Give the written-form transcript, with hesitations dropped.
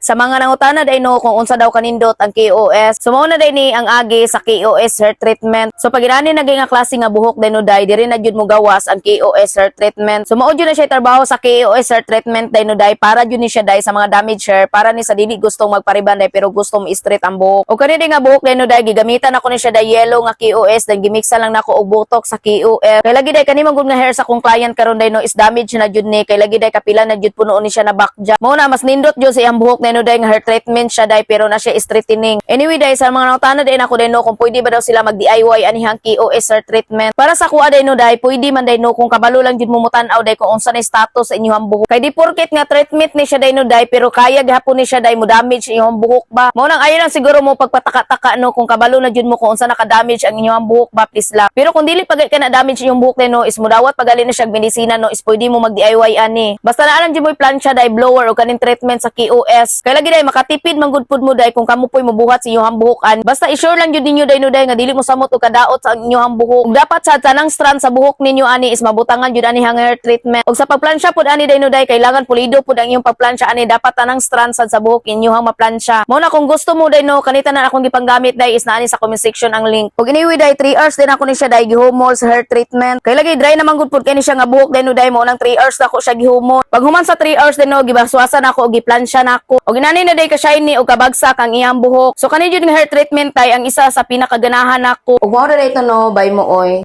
Sa mga nangutana day no kung unsa daw kanindot ang KOS. So mao na day ni ang agi sa KOS hair treatment. So pag inani na nga klase nga buhok day no day, diri na jud mo gawas ang KOS hair treatment. So mao jud na siya trabaho sa KOS hair treatment day no day, para jud ni siya day sa mga damage hair, para ni sa dili gustong magpariban day pero gusto mo straight ang buhok. O kani nga buhok day no day, gigamitan ako ni siya day yellow nga KOS, then gimixa lang nako og botox sa KOS. Kay lagi day kani man gud nga hair sa akong client karon day no is damage na jud ni, kay lagi day kapila na jud puno ni siya na backjack. Mao na mas nindot jud sa iyang buhok day no day nga hair treatment siya day pero na siya straightening. Anyway day, sa mga nangutana day nako day no kung pwede ba daw sila mag DIY anihang KOS hair treatment. Para sa kuha day no day, pwede man day no kung kabalo lang jud mo mutan-aw day kung unsa na status sa inyong buhok. Kay di porket nga treatment ni siya day no day pero kaya gihapon ni siya day mo damage inyong buhok ba. Mao nang ayo lang siguro mo pagpataka-taka no kung kabalo na jud mo kung unsa naka-damage ang inyong buhok ba, please lang. Pero kung dili pa ka na damage inyong buhok day no is mudawat pagali na siya og medisina no is pwede mo mag DIY ani. Basta naa lang jud mo plancha day, blower o kaning treatment sa KOS. Kay lagi day makatipid man gud pud mo day kung kamo po'y mobuhat sa inyong buhok an. Basta i-sure lang jud ninyo day no day nga dili mo samot og kadaot sa inyong buhok. Ug dapat sa tanang strand sa buhok ninyo ani is mabutangan jud ani ang hair treatment. Ug sa pagplansya pud ani day no day, kailangan pulido pud ang inyong pagplansya ani, dapat tanang strand sad sa buhok inyong maplansya. Mao na kung gusto mo day no kanita na akong gipanggamit day is naani sa comment section ang link. Ug anyway day, 3 hours din ako ni siya day gihumol sa hair treatment. Kay lagi dry naman gud pud kay ni siya nga buhok day no day, mao nang 3 hours na ako siya gihumol. Pag human sa 3 hours din no, gibaswasan ako og giplansya nako. Ug inani na day ka shiny og kabagsak ang iyang buhok. So kani jud nga hair treatment tay ang isa sa pinakaganahan nako. Ug mao na ito no, buy mo oy.